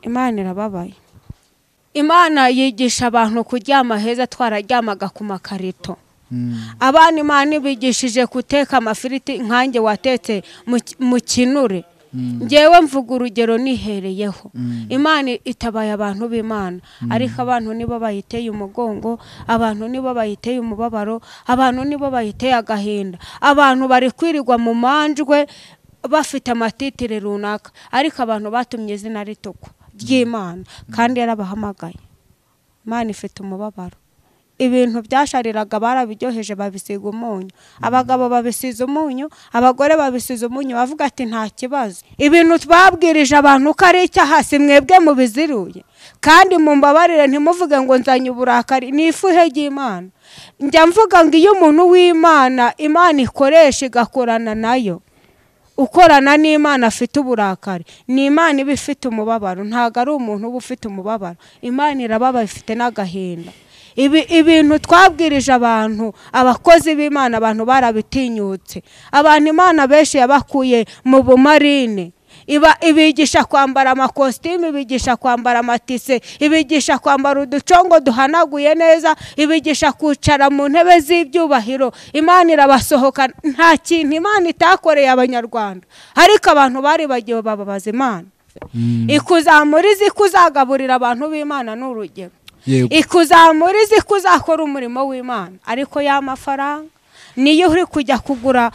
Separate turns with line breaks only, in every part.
Imana irababaye. Imana yigisha abantu kuryama heza, twararyamaga ku makarito. Abana Imana ibigishije guteka amafiriti nkanjye watetse mu kinure. Ngewe mvuga urugero nihereyeho. Imana itabaye abantu b'Imana, ariko abantu nibo bayiteye umugongo, abantu nibo bayiteye umubabaro, abantu nibo bayiteye agahinda. Abantu bari kwirirwa mu manjwe bafite amatitire runaka, ariko abantu batumye izina ritukwa ry'Imana kandi yarabahamagaye. Imana ifite umubabaro. Ibintu byashariraga barabiryoheje babisiga umunyu, abagabo babisiza umunyu, abagore babisiza umunyu, bavuga ati nta kibazo. Ibintu twabwirije abantu ko ari icyaha, si mwebwe mubiziruye. Kandi mumbabarire ntimuvuge ngo nzanye uburakari, ni ifuhe ry'Imana. Njya mvuga ngo iyo umuntu w'Imana Imana ikoresha igakorana nayo, ukorana n'Imana afite uburakari, ni Imana iba ifite umubabaro, ntago ari umuntu uba ufite umubabaro. Imana irababa ifite n'agahinda. Ibintu twabwirije abantu, abakozi b'Imana, abantu barabitinyutse. Abantu Imana benshi yabakuye mu bumarine, ibigisha kwambara amakositimu, ibigisha kwambara amatise, ibigisha kwambara uducongo duhanaguye neza, ibigisha kwicara mu ntebe z'ibyubahiro. Imana irabasohoka. Nta kintu Imana itakoreye Abanyarwanda, ariko abantu bari bagiye bababaza Imana. Ikuzamura izi kuzagaburira abantu b'Imana ni urugero. Ikuzamura izi kuzakora umurimo w'Imana, ariko ya mafaranga niyo uri kujya kugura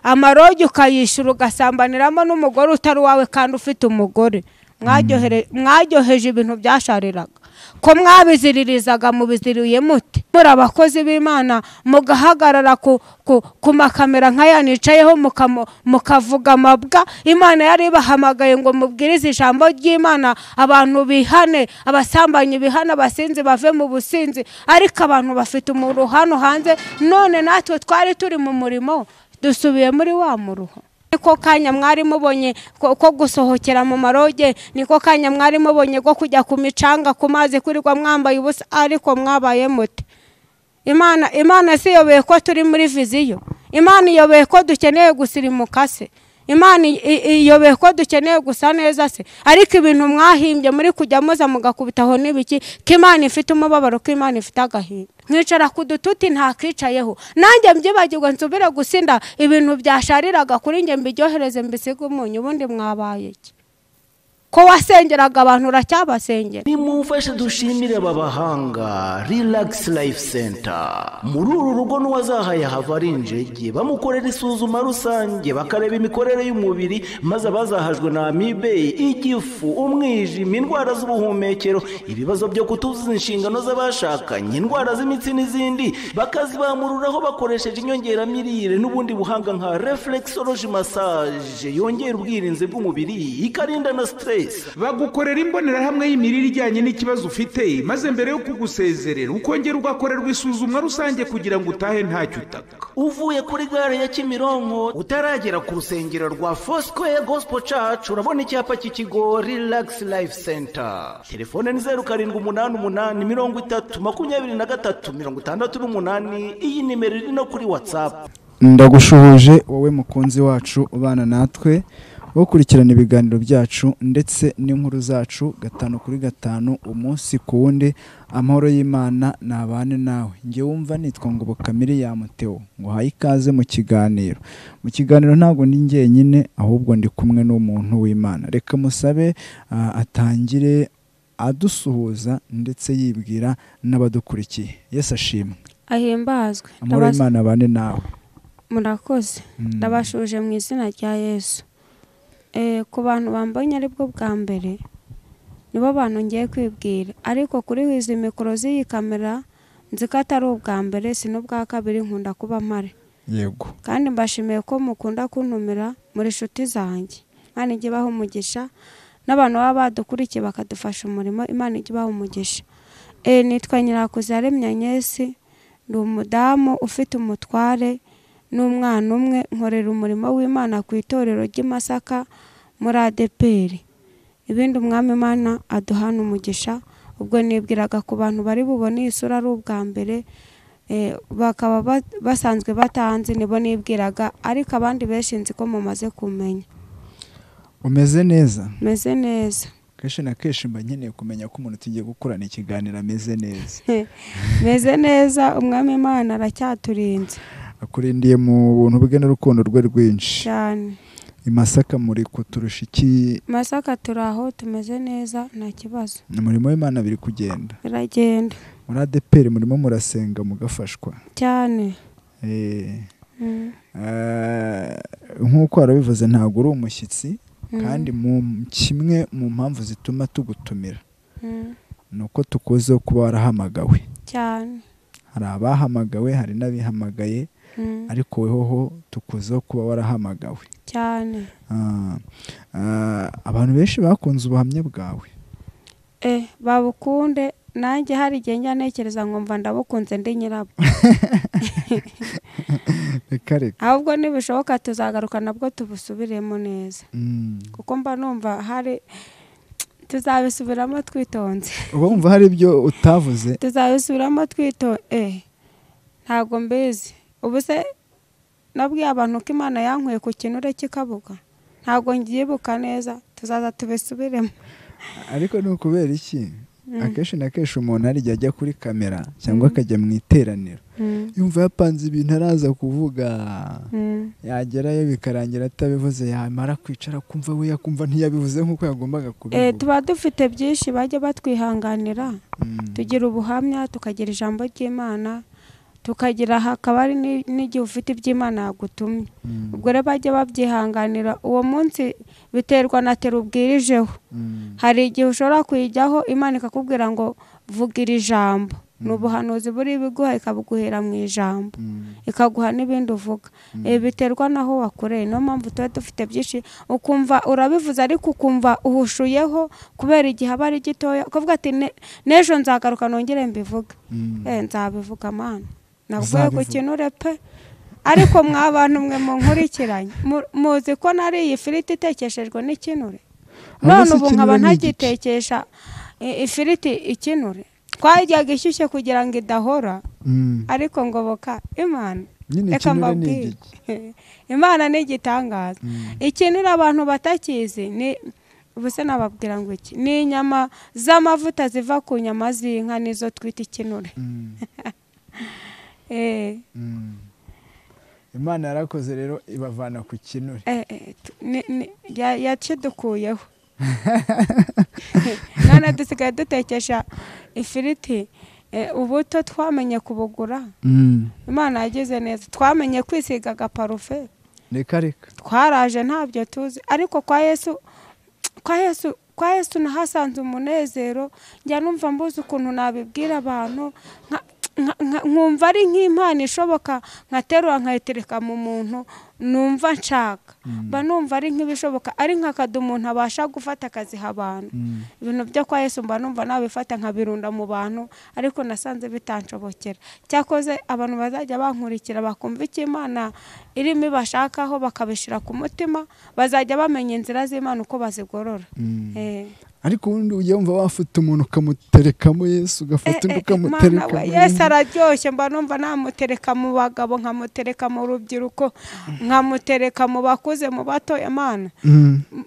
amarogi ukayishyura ugasambaniramo n'umugore utari wawe kandi ufite umugore. Mwaryoheje ibintu byashariraga, ko mwabiziririzaga mubiziriye mute? Muri abakozi b'Imana mugahagarara ku makamera nk'aya nicayeho, mukavuga amabwa. Imana yari ibahamagaye ngo mubwirize ijambo ry'Imana, abantu bihane, abasambanyi bihane, abasinzi bave mu businzi, ariko abantu bafite umuruhano hanze. None natwe twari turi mu murimo, dusubiye muri wa muruho. Niko kanya mwari mubonye ko gusohokera mu maroge, niko kanya mwari mubonye ko kujya ku micanga ku mazi kurirwa mwambaye ubusa, ariko mwabaye mute? Imana si yobeye ko turi muri viziyo. Imana iyobeye ko dukeneye gusirimuka se. Imana iyobeye ko dukeneye gusa neza se. Ariko ibintu mwahimbye muri kujya muza mugakubitaho n'ibiki, ko Imana ifite umubabaro, ko Imana ifite agahinda. Nkicara ku dututi ntakicayeho, nanjye mbyibagirwa nsubire gusinda ibintu byashariraga kuri njye, mbiryohereze mbisiga umunyu. Ubundi mwabaye iki? Ko wasengeraga abantu uracyabasengera?
Nimumfashe dushimire aba bahanga Relax Life Center. Muri uru rugo n'uwazahaye hava ari injege, bamukorera isuzuma rusange, bakareba imikorere y'umubiri, maze abazahajwe na amibe, igifu, umwijima, indwara z'ubuhumekero, ibibazo byo kutuzuza inshingano z'abashakanye, indwara z'imitsi n'izindi, bakazibamururaho bakoresheje inyongeramirire n'ubundi buhanga nka reflexology massage yongera ubwirinzi bw'umubiri, ikarinda na stress.
Bagukorera imbonerahamwe y'imirire ijyanye n'ikibazo ufite, maze mbere yo kugusezerera ukongera ugakorerwa isuzumwa rusange kugira ngo utahe ntacyo utaka.
Uvuye kuri gare ya Kimironko utaragera ku rusengero rwa Foursquare Gospel Church, urabona icyapa cy'ikigo Relax Life Center. Telefone ni 0788 30 23 68. Iyi nimero iri no kuri WhatsApp.
Ndagushuhuje wowe mukunzi wacu ubana natwe, ukurikirana ibiganiro byacu ndetse n'inkuru zacu 5 kuri 5 umunsi ku wundi. Amahoro y'Imana nabane nawe. Nge wumva nitwa Ngoboka Miriam Theo, ngo haye ikaze mu kiganiro. Mu kiganiro ntago ndi njyenyine, ahubwo ndi kumwe n'umuntu w'Imana. Reka musabe atangire adusuhuza ndetse yibwira n'abadukurikiye. Yesu ashimwe,
ahimbazwe.
Amahoro y'Imana abane nawe.
Murakoze. Ndabashuje mu izina rya Yesu. Ku bantu bambonye aribwo bwa mbere, nibo bantu ngiye kwibwira, ariko kuri izi mikoro z'iyi kamera nzi ko atari ubwa mbere, si n'ubwa kabiri, nkunda kuba mpari.
Yego.
Kandi mbashimiye ko mukunda kuntumira muri inshuti zanjye. Imana ijye ibaha umugisha, n'abantu baba badukurikiye bakadufasha umurimo, Imana ijye ibaha umugisha. Nitwa Nyirakuzaremye Agnes, ndi umudamu ufite umutware n'umwana umwe, nkorera umurimo w'Imana ku itorero ry'Imasaka muri ADPR. Ibindi umwami Imana aduhana umugisha. Ubwo nibwiraga ku bantu bari bubone isura ari ubwa mbere, bakaba basanzwe batanze, nibo nibwiraga, ariko abandi benshi nzi ko mumaze kumenya.
Umeze neza?
Meze neza.
Kenshi na kenshi mba nkeneye kumenya ko umuntu tugiye gukorana ikiganiro ameze neza.
Meze neza, umwami Imana aracyaturinze.
Akurindiye mu buntu bwe n'urukundo rwe rwinshi
cyane.
I Masaka muri kuturusha iki?
Masaka turi aho, tumeze neza, nta kibazo.
Umurimo w'Imana biri kugenda.
Biragenda.
Muri ADEPR murimo murasenga mugafashwa
cyane.
Nk'uko warabivuze ntabwo uri umushyitsi, kandi mu kimwe mu mpamvu zituma tugutumira ni uko tukuzeho kuba warahamagawe
cyane.
Hari abahamagawe, hari n'abihamagaye, ariko wehoho tukuzeho kuba warahamagawe
cyane.
Abantu benshi bakunze ubuhamya bwawe.
Babukunde, nanjye hari igihe njya ntekereza nkumva ndabukunze ndi nyirabwo.
Reka reka.
Ahubwo nibishoboka tuzagaruka nabwo tubusubiremo neza, kuko mba numva hari tuzabisubiramo twitonze.
Uba wumva hari ibyo utavuze?
Tuzabisubiramo twitonze. Ntabwo mbizi. Ubu se nabwiye abantu ko Imana yankuye ku kinure kikabuga, ntabwo ngibuka neza, tuzaza tubisubiremo.
Ariko ni ukubera iki? Akenshi na kenshi umuntu hari igihe ajya kuri kamera cyangwa akajya mu iteraniro, yumva yapanze ibintu araza kuvuga, yagerayo bikarangira atabivuze, yamara kwicara kumva we yakumva ntiyabivuze nk'uko yagombaga kubivuga.
Tuba dufite byinshi bajya batwihanganira, tugira ubuhamya, tukagira ijambo ry'Imana, tukagira hakaba ari n'igihe ufite iby'Imana yagutumye. Ubwo rero bajya babyihanganira. Uwo munsi biterwa na terubwirijeho. Hari igihe ushobora kuyijyaho Imana ikakubwira ngo vuga iri jambo, ni ubuhanuzi buri biguha, ikabuguhera mu ijambo, ikaguha n'ibindi uvuga. Biterwa naho wakoreye. Niyo mpamvu tuba dufite byinshi, ukumva urabivuze ariko ukumva uhushuyeho kubera igihe aba ari gitoya, ukavuga ati n'ejo nzagaruka nongere mbivuge. Nzabivuga Mana, navuye ku kinure pe. Ariko mwa bantu mwe munkurikiranye, muzi ko nari iyi firiti itekeshejwe n'ikinure, none ubu nkaba ntagitekesha ifiriti ikinure. Twajyaga ishyushye kugira ngo idahora, ariko ngoboka Imana.
Reka mbabwire,
Imana ni igitangaza. Ikinure abantu batakizi ni ubuse nababwira ngo iki ni inyama z'amavuta ziva ku nyama z'inka, nizo twita ikinure.
Imana yarakoze rero ibavana ku kinure.
Yakidukuyeho. None dusigaye dutekesha ifiriti, ubuto twamenye kubugura. Imana yagize neza, twamenye kwisiga agaparufe.
Reka reka.
Twaraje ntabyo tuzi, ariko kwa Yesu, kwa Yesu, kwa Yesu nahasanze umunezero. Njya numva mbuze ukuntu nabibwira abantu, nkumva ari nk'impano ishoboka, nkaterura nkayitereka mu muntu numva nshaka. Mba numva ari nk'ibishoboka, ari nk'akado umuntu abasha gufata akaziha abantu. Ibintu byo kwa Yesu mba numva nabifata nkabirunda mu bantu, ariko nasanze bitanshobokera. Cyakoze abantu bazajya bankurikira bakumva icyo Imana irimo ibashakaho, bakabishira ku mutima, bazajya bamenya inzira z'Imana uko bazigorora.
Ariko ubundi ujya wumva wafata umuntu ukamuterekamo Yesu, ugafata undi ukamuterekamo
Yesu. Araryoshye, mba numva namutereka mu bagabo, nkamutereka mu rubyiruko, nkamutereka mu bakuze, mu bato. Imana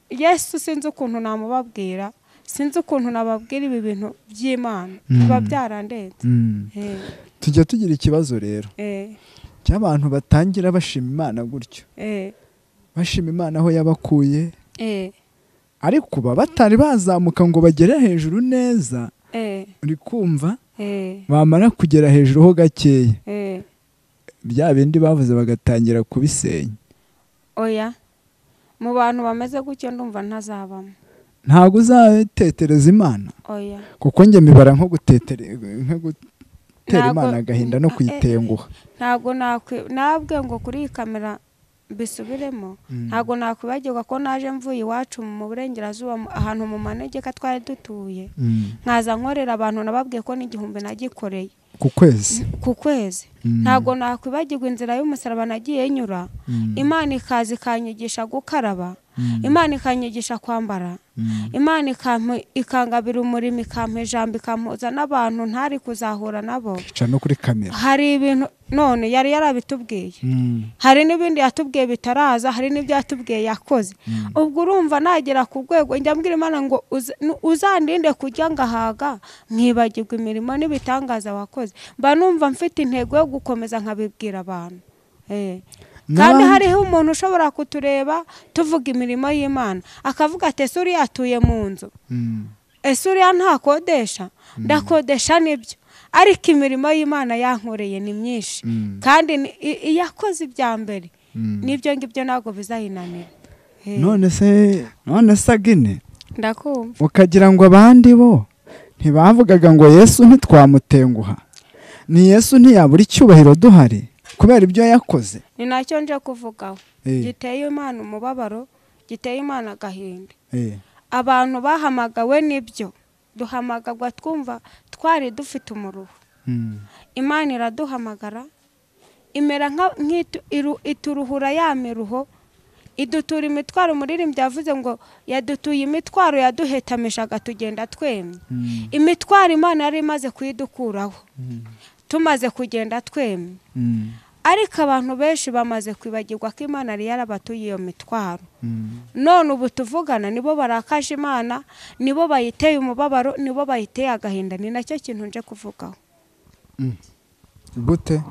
Yesu sinzi ukuntu namubabwira, sinzi ukuntu nababwira ibi bintu by'Imana, biba byarandenze.
Tujya tugira ikibazo rero cy'abantu batangira bashima Imana gutyo, bashima Imana aho yabakuye, ariko baba batari bazamuka ngo bagere hejuru neza, uri kumva bamara kugera hejuru ho gakeya, bya bindi bavuze bagatangira kubisenya.
Oya, mu bantu bameze gutyo ndumva ntazabamo.
Ntabwo uzatetereza Imana.
Oya,
kuko njye mibara nko gutera Imana agahinda no kuyitenguha.
Ntabwo nabwe ngo kuri iyi kamera bisubiremo, ntabwo nakwibagirwa ko naje mvuye iwacu mu burengerazuba, ahantu mu manegeka twari dutuye, nkaza nkorera abantu, nababwiye ko n'igihumbi nagikoreye
ku kwezi.
Ku kwezi. Ntabwo nakwibagirwa inzira y'umusaraba nagiye nyura. Imana ikaza ikanyigisha gukaraba, Imana ikanyigisha kwambara, Imana ikangabira umurimo, ikampa ijambo, ikampuza n'abantu ntari kuzahura nabo.
Ica no kuri kamera.
Hari ibintu None yari yarabitubwiye. Hari n'ibindi yatubwiye bitaraza, hari n'ibyo yatubwiye yakoze. Ubwo urumva nagera ku rwego njya mbwira Imana ngo uzandinde kujya ngahaga nkibagirwa imirimo n'ibitangaza wakoze. Mba numva mfite intego yo gukomeza nkabibwira abantu. Kandi hariho umuntu ushobora kutureba tuvuga imirimo y'Imana akavuga ati ese uriya atuye mu nzu, ese uriya ntakodesha, ndakodesha nibyo, ariko imirimo y'Imana yankoreye ni myinshi kandi iyakoze ibya mbere n'ibyo ngibyo ntabwo bizayinanira.
None se Agine,
ndakumva
ukagira ngo abandi bo ntibavugaga ngo Yesu ntitwamutenguha, ni Yesu ntiyabura icyubahiro duhari kubera ibyo yakoze.
Ni nacyo nje kuvugaho giteye Imana umubabaro, giteye Imana agahinda. Abantu bahamagawe nibyo, duhamagagwa twumva twari dufite umuruho. Imana iraduhamagara imera ituruhura ya miruho, idutura imitwaro. Umuririmbyi yavuze ngo yadutuye imitwaro yaduhetamishaga tugenda twemye. Imitwaro Imana yari imaze kuyidukuraho tumaze kugenda twemye. Ariko abantu benshi bamaze kwibagirwa ko Imana yari yarabatuye iyo mitwaro. None ubu tuvugana nibo barakaje Imana, nibo bayiteye umubabaro, nibo bayiteye agahinda. Ni nacyo kintu nje kuvugaho.
Gute?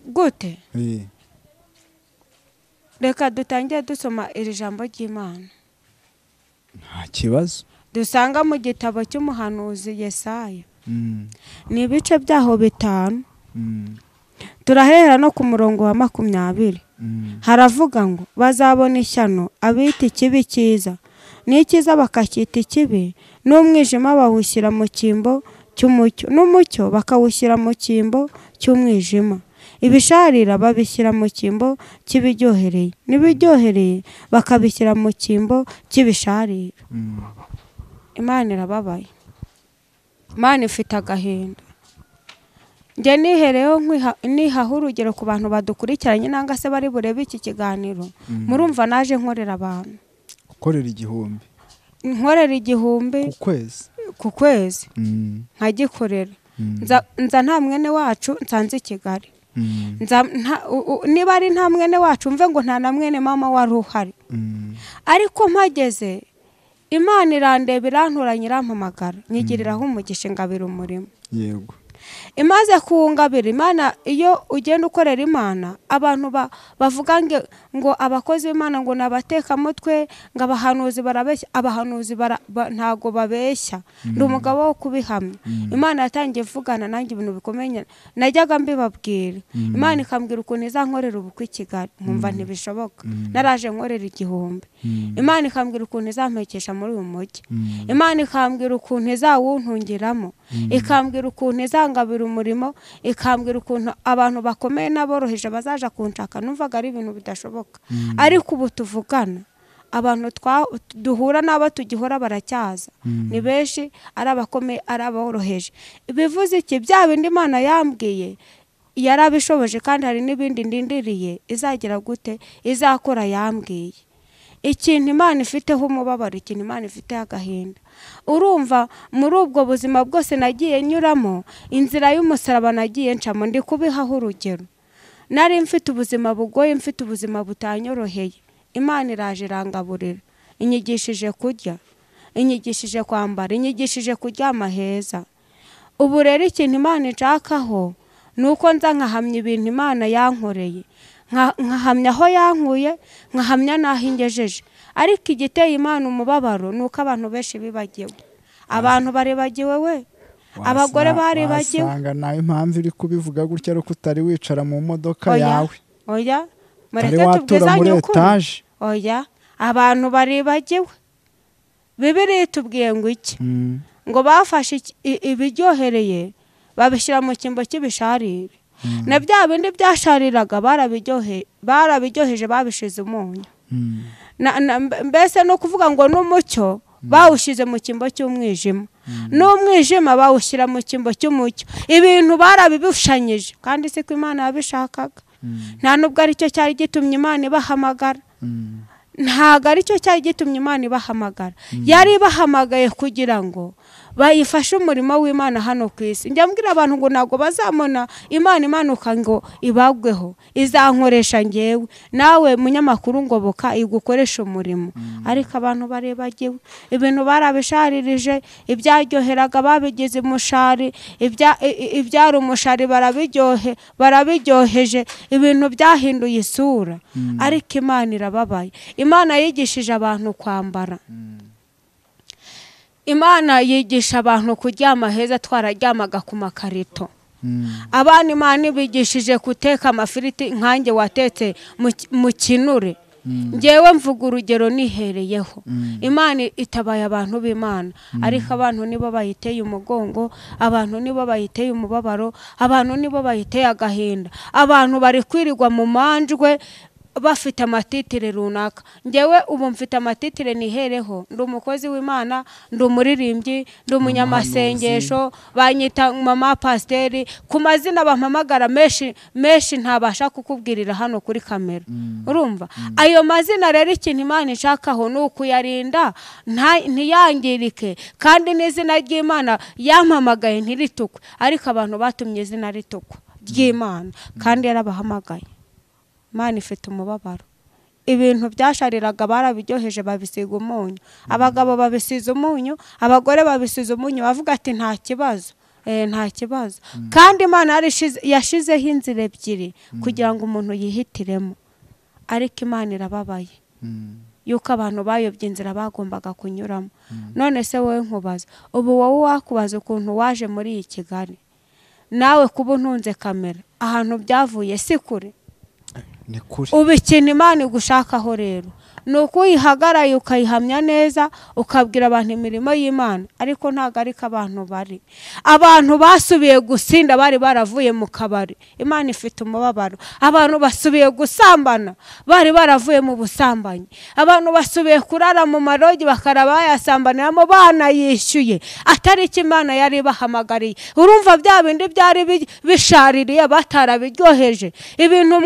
Gute? Reka dutangire dusoma iri jambo ry'Imana.
Nta kibazo.
Dusanga mu gitabo cy'umuhanuzi Yesaya. Ni ibice byaho 5. Turahera no ku murongo wa 20. Haravuga ngo bazabona ishyano abita ikibi cyiza, n'icyiza bakacyita ikibi, n'umwijima bawushyira mu cyimbo cy'umucyo, n'umucyo bakawushyira mu cyimbo cy'umwijima, ibisharira babishyira mu cyimbo cy'ibiryohereye, n'ibiryohereye bakabishyira mu cyimbo cy'ibisharira. Imana irababaye, Imana ifite agahinda. Njye nihereyeho nihaho urugero ku bantu badukurikiranye nanga se bari burebe iki kiganiro. Murumva naje nkorera abantu.
Ukorera igihumbi.
Nkorera igihumbi
ku kwezi.
Ku kwezi. Nkagikorera. Nza nta mwene wacu nsanze i Kigali. Nza niba ari nta mwene wacu mve ngo nta na mwene mama wari uhari. Ariko mpageze Imana irandeba iranturanya irampamagara nyigiriraho umugisha ngabira umurimo.
Yego.
Imaze kuwungabira Imana, iyo ugenda ukorera Imana abantu bavuga ngo abakozi b'Imana ngo nabatekamutwe, ngo abahanuzi barabeshya. Abahanuzi ntago babeshya. Ndi umugabo wo kubihamya. Imana yatangiye ivugana nanjye ibintu bikomeye najyaga mbibabwira. Imana ikambwira ukuntu izankorera ubukwe i Kigali, nkumva ntibishoboka. Naraje nkorera igihumbi. Imana ikambwira ukuntu izampekesha muri uyu mujyi. Imana ikambwira ukuntu izawuntungiramo. Ikambwira ukuntu izangabira umurimo, ikambwira ukuntu abantu bakomeye n'aboroheje bazaja kunshaka. Numvaga ari ibintu bidashoboka. Ariko ubu tuvugana abantu duhura n'abo tugihora baracyaza, ni benshi, ari abakomeye ari aboroheje. Bivuze iki? Bya bindi Imana yambwiye yarabishoboje, kandi hari n'ibindi ndindiriye izagira gute, izakora yambwiye. Ikintu Imana ifiteho umubabaro, ikintu Imana ifiteho agahinda. Urumva muri ubwo buzima bwose nagiye nyuramo, inzira y'umusaraba nagiye ncamo, ndi kubihaho urugero. Nari mfite ubuzima bugoye, mfite ubuzima butanyoroheye. Imana iraje irangaburira, inyigishije kurya, inyigishije kwambara, inyigishije kuryama heza. Ubu rero ikintu Imana inshakaho ni uko nza nkahamya ibintu Imana yankoreye, nkahamya aho yankuye, nkahamya n'aho ingejeje. Ariko igiteye Imana umubabaro ni uko abantu benshi bibagiwe. Abantu baribagiwe we, abagore baribagiwe.
Wasanga nawe impamvu iri kubivuga gutya ari uko utari wicara mu modoka yawe.
Oya, mureke tubwizanye ukuri. Oya, abantu baribagiwe. Bibiliya itubwiye ngo iki? Ngo bafashe ibiryohereye babishyira mu cyimbo cy'ibisharire. Na bya bindi byashariraga barabiryoheje babishize umunyu. Mbese no kuvuga ngo n'umucyo bawushize mu cyimbo cy'umwijima, n'umwijima bawushyira mu cyimbo cy'umucyo. Ibintu barabibushanyije, kandi siko Imana yabishakaga. Nta nubwo aricyo cyari gitumye Imana ibahamagara. Ntago aricyo cyari gitumye Imana ibahamagara. Yari ibahamagaye kugira ngo bayifashe umurimo w'Imana hano ku isi. Njya mbwira abantu ngo ntabwo bazamona Imana imanuka ngo ibagweho, izankoresha ngewe nawe munyamakuru ngoboka igukoresha umurimo. Ariko abantu barebagiwe ibintu barabisharirije, ibyaryoheraga babigize umushari, ibyari umushari barabiryoheje, ibintu byahinduye isura. Ariko Imana irababaye. Imana yigishije abantu kwambara. Imana yigisha abantu kuryama heza, twararyamaga ku makarito. Abana Imana ibigishije guteka amafiriti nkanjye watetse mu kinure. Ngewe mvuga urugero nihereyeho. Imana itabaye abantu b'Imana, ariko abantu nibo bayiteye umugongo, abantu nibo bayiteye umubabaro, abantu nibo bayiteye agahinda. Abantu bari kwirirwa mu manjwe bafite amatitire runaka. Ngewe ubu mfite amatitire nihereho, ndi umukozi w'Imana, ndi umuririmbyi, ndi umunyamasengesho, banyita mama pasiteri, ku mazina bampamagara menshi menshi ntabasha kukubwirira hano kuri kamera. Urumva ayo mazina rero ikintu Imana ishakaho ni ukuyarinda ntiyangirike, kandi n'izina ry'Imana yampamagaye ntiritukwe. Ariko abantu batumye izina ritukwa ry'Imana kandi yarabahamagaye. Imana ifite umubabaro. Ibintu byashariraga barabiryoheje babisiga umunyu, abagabo babisize umunyu, abagore babisize umunyu, bavuga ati nta kibazo, nta kibazo. Kandi Imana yashizeho inzira ebyiri kugira ngo umuntu yihitiremo. Ariko Imana irababaye yuko abantu bayobye inzira bagombaga kunyuramo. None se wowe nkubaza, ubu wowe wakubaza ukuntu waje muri iyi Kigali, nawe kuba untunze kamera, ahantu byavuye si kure. Ubu ikintu Imana igushakaho rero ni uko uyihagaraye ukayihamya neza, ukabwira abantu imirimo y'Imana. Ariko ntabwo ariko abantu bari, abantu basubiye gusinda bari baravuye mu kabari. Imana ifite umubabaro. Abantu basubiye gusambana bari baravuye mu busambanyi. Abantu basubiye kurara mu marogi bakaraba bayasambaniramo banayishyuye, atari icyo Imana yari ibahamagariye. Urumva bya bindi byari bishaririye batarabiryoheje, ibintu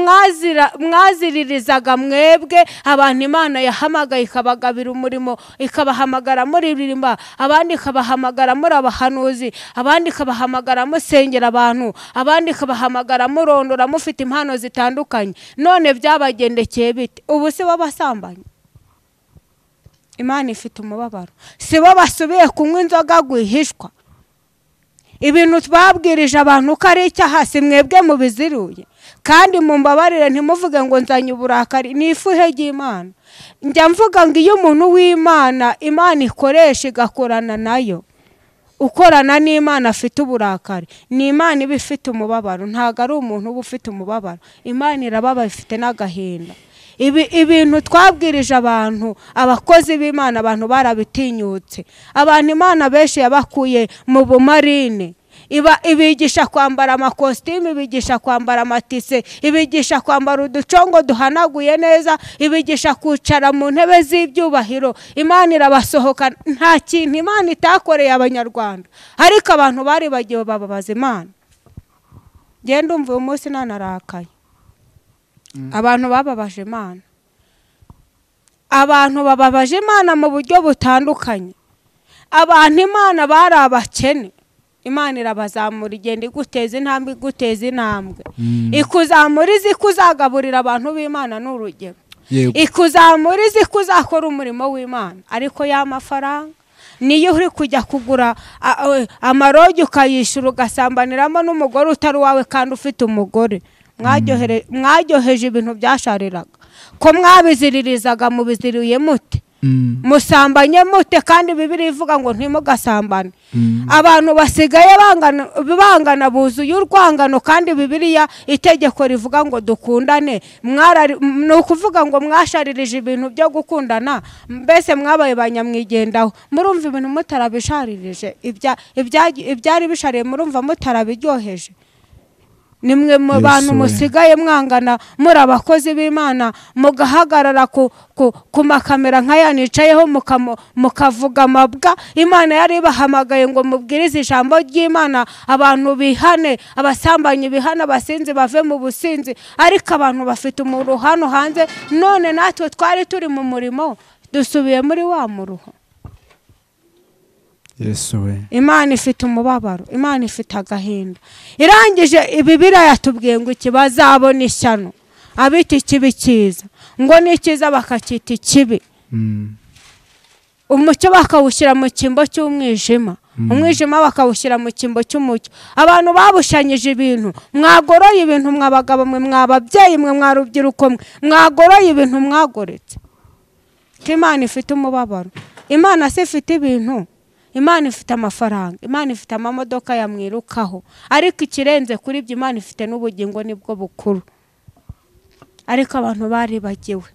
mwaziririzaga mwebwe abantu Imana yahamagaye ikabagabira umurimo, ikabahamagara muririmba, abandi ikabahamagara muri abahanuzi, abandi ikabahamagara musengera abantu, abandi ikabahamagara murondora mufite impano zitandukanye. None byabagendekeye bite? Ubu si bo basambanye? Imana ifite umubabaro. Si bo basubiye kunywa inzoga rwihishwa? Ibintu twabwirije abantu ko ari icyaha, si mwebwe mubiziruye. Kandi mumbabarire ntimuvuge ngo nzanye uburakari, ni ifuhe ry'Imana. Njya mvuga ngo iyo umuntu w'Imana Imana ikoresha igakorana nayo, ukorana n'Imana afite uburakari, ni Imana iba ifite umubabaro, ntabwo ari umuntu uba ufite umubabaro. Imana irababa ifite n'agahinda. Ibintu twabwirije abantu, abakozi b'Imana, abantu barabitinyutse. Abantu Imana benshi yabakuye mu bumarine, ibigisha kwambara amakositimu, ibigisha kwambara amatise, ibigisha kwambara uducongo duhanaguye neza, ibigisha kwicara mu ntebe z'ibyubahiro. Imana irabasohoka. Nta kintu Imana itakoreye Abanyarwanda, ariko abantu bari bagiye bababaza Imana. Ngende umva uyu munsi nanarakaye. Abantu bababaje Imana, abantu bababaje Imana mu buryo butandukanye. Abantu Imana bari abakene, Imana irabazamura, igenda iguteza intambwe, iguteza intambwe, ikuzamura izi kuzagaburira abantu b'Imana n'urugero, ikuzamura izi kuzakora umurimo w'Imana. Ariko ya mafaranga niyo uri kujya kugura amarogi ukayishyura, ugasambaniramo n'umugore utari uwawe kandi ufite umugore. Mwaryoheje ibintu byashariraga, ko mwabiziririzaga mubiziriye mute? Musambanye mute? Kandi Bibiliya ivuga ngo ntimugasambane. Abantu basigaye bangana buzuye urwangano, kandi Bibiliya itegeko rivuga ngo dukundane. Ni ukuvuga ngo mwasharirije ibintu byo gukundana, mbese mwabaye banyamwigendaho. Murumva ibintu mutarabisharirije, ibyari bishariye murumva mutarabiryoheje. Nimwe mu bantu musigaye mwangana muri abakozi b'Imana, mugahagarara ku makamera nk'aya nicayeho, mukavuga amabwa. Imana yari ibahamagaye ngo mubwirize ijambo ry'Imana, abantu bihane, abasambanyi bihane, abasinzi bave mu businzi. Ariko abantu bafite umuruho hano hanze. None natwe twari turi mu murimo, dusubiye muri wa muruho.
Yesu we.
Imana ifite umubabaro, Imana ifite agahinda. Irangije Bibiliya yatubwiye ngo iki bazabona ishyano abita ikibi cyiza, ngo n'ikiza bakacyita ikibi. Umucyo bakawushyira mu cyimbo cy'umwijima, umwijima bakawushyira mu cyimbo cy'umucyo. Abantu babushanyije ibintu, mwagoroye ibintu, mwabagabo mwe, mwababyeyi mwe, mwarubyiruko mwe, mwagoroye ibintu, mwagoretse. Imana ifite umubabaro. Imana se ifite ibintu, Imana ifite amafaranga, Imana ifite amamodoka yamwirukaho, ariko ikirenze kuri ibyo Imana ifite n'ubugingo, nibwo bukuru. Ariko abantu baribagiwe.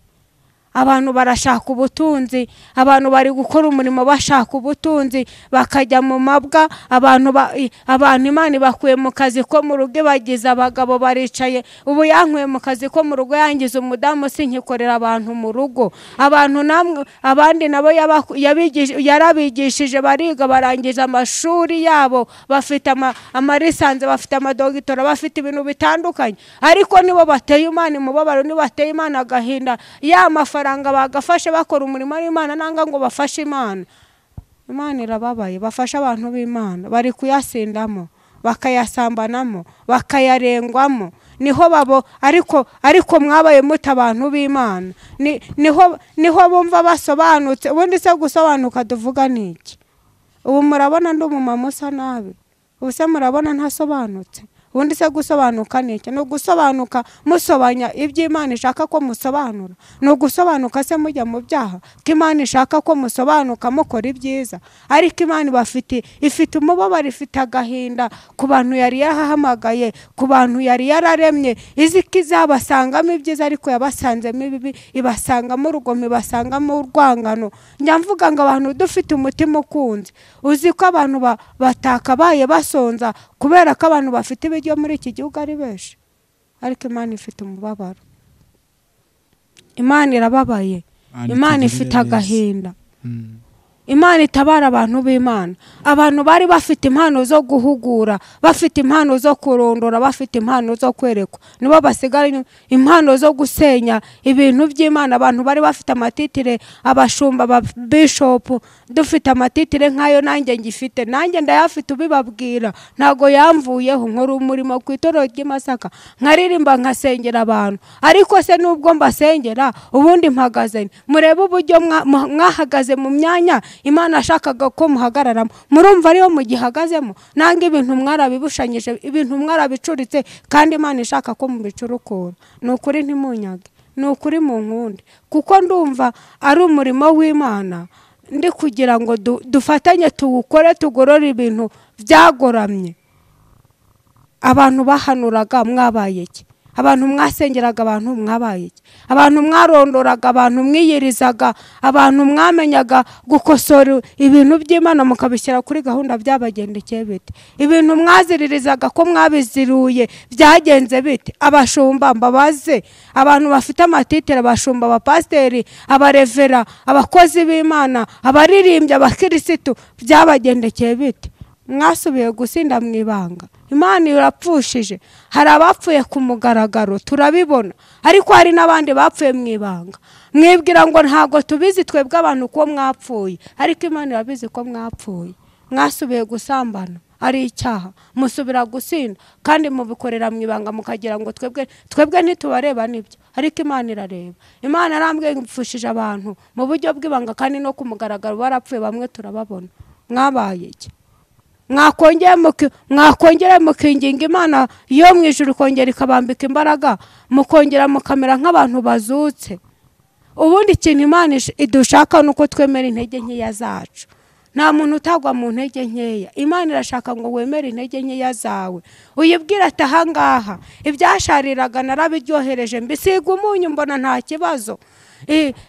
Abantu barashaka ubutunzi, abantu bari gukora umurimo bashaka ubutunzi, bakajya mu mabwa. Abantu Imana bakuye mu kazi ko mu rugo, bagize abagabo baricaye. Ubu yankuye mu kazi ko mu rugo, yangize umudamu, sinkikorera abantu mu rugo. Abantu namwe abandi nabo yarabigishije, bariga, barangiza amashuri yabo, bafite amarisanze, bafite amadogitora, bafite ibintu bitandukanye. Ariko nibo bateye Imana umubabaro, nibo bateye Imana agahinda. Ya mafaranga bagafashe bakora umurimo w'Imana, nanga ngo bafashe Imana. Imana irababaye, bafashe abantu b'Imana, bari kuyasindamo, bakayasambanamo, bakayarengwamo. Niho babo, ariko mwabaye muta abantu b'Imana. Niho bumva basobanutse. Ubundi se gusobanuka tuvuga niki? Ubu murabona ndi umumama usa nabi, ubu se murabona ntasobanutse? Ubundi se gusobanuka niki? No gusobanuka musobanya ibyo Imana ishaka ko musobanura. No gusobanuka se mujya mu byaha, ko Imana ishaka ko musobanuka mukora ibyiza. Ariko Imana bafite ifite umubabaro, ifite agahinda ku bantu yari yahamagaye, ku bantu yari yararemye. Izi kizabasangamo ibyiza, ariko yabasanzemo ibibi, ibasangamo urugomo, ibasangamo urwangano. Njya mvuga ngo abantu dufite umutima ukunze. Uzi ko abantu batakabaye basonza kubera ko abantu bafite ibiryo muri iki gihugu ari benshi. Ariko Imana ifite umubabaro, Imana irababaye, Imana ifite agahinda. Imana itabara abantu b'Imana. Abantu bari bafite impano zo guhugura, bafite impano zo kurondora, bafite impano zo kwerekwa, nibo basigara impano zo gusenya ibintu by'Imana. Abantu bari bafite amatitire, abashumba, ba bishop, dufite amatitire nkayo nanjye ngifite, nanjye ndayafite, ubibabwira ntago yamvuyeho. Nkora umurimo ku itorero ry'Imasaka, nkaririmba, nkasengera abantu. Ariko se nubwo mbasengera, ubundi mpagaze, murebe uburyo mwahagaze mu myanya Imana ashakaga ko muhagararamo. Murumva ariyo mugihagazemo? Nanga ibintu mwarabibushanyije, ibintu mwarabicuritse, kandi Imana ishaka ko mubicurukura. Ni ukuri ntimunyage, ni ukuri mu nkunde, kuko ndumva ari umurimo w'Imana ndi kugira ngo dufatanye tuwukore, tugorore ibintu byagoramye. Abantu bahanuraga mwabaye iki? Abantu mwasengeraga abantu mwabaye iki? Abantu mwarondoraga, abantu mwiyirizaga, abantu mwamenyaga gukosora ibintu by'Imana mukabishyira kuri gahunda, byabagendekeye bite? Ibintu mwaziririzaga ko mwabiziruye byagenze bite? Abashumba mbabaze, abantu bafite amatitire, abashumba, abapasiteri, abarevera, abakozi b'Imana, abaririmbyi, abakirisitu, byabagendekeye bite? Mwasubiye gusinda mu ibanga. Imana irapfushije. Hari abapfuye ku mugaragaro turabibona, ariko hari n'abandi bapfuye mu ibanga. Mwibwira ngo ntago tubizi twebwe abantu ko mwapfuye, ariko Imana irabizi ko mwapfuye. Mwasubiye gusambana ari icyaha, musubira gusinda, kandi mubikorera mu ibanga, mukagira ngo twebwe ntitubareba nibyo, ariko Imana irareba. Imana arambwiye ngupfushije abantu mu buryo bw'ibanga kandi no ku mugaragaro barapfuye, bamwe turababona. Mwabaye iki? Mwakongera mukinginga Imana yo mu ijuru kongera ikabambika imbaraga, mukongera mukamera nk'abantu bazutse. Ubundi ikintu Imana idushaka nuko twemera intege nkeya zacu. Nta muntu utagwa mu ntege nkeya. Imana irashaka ngo wemere intege nkeya zawe, uyibwira ati ahangaha ibyashariraga narabiryohereje, mbisiga umunyu mbona nta kibazo.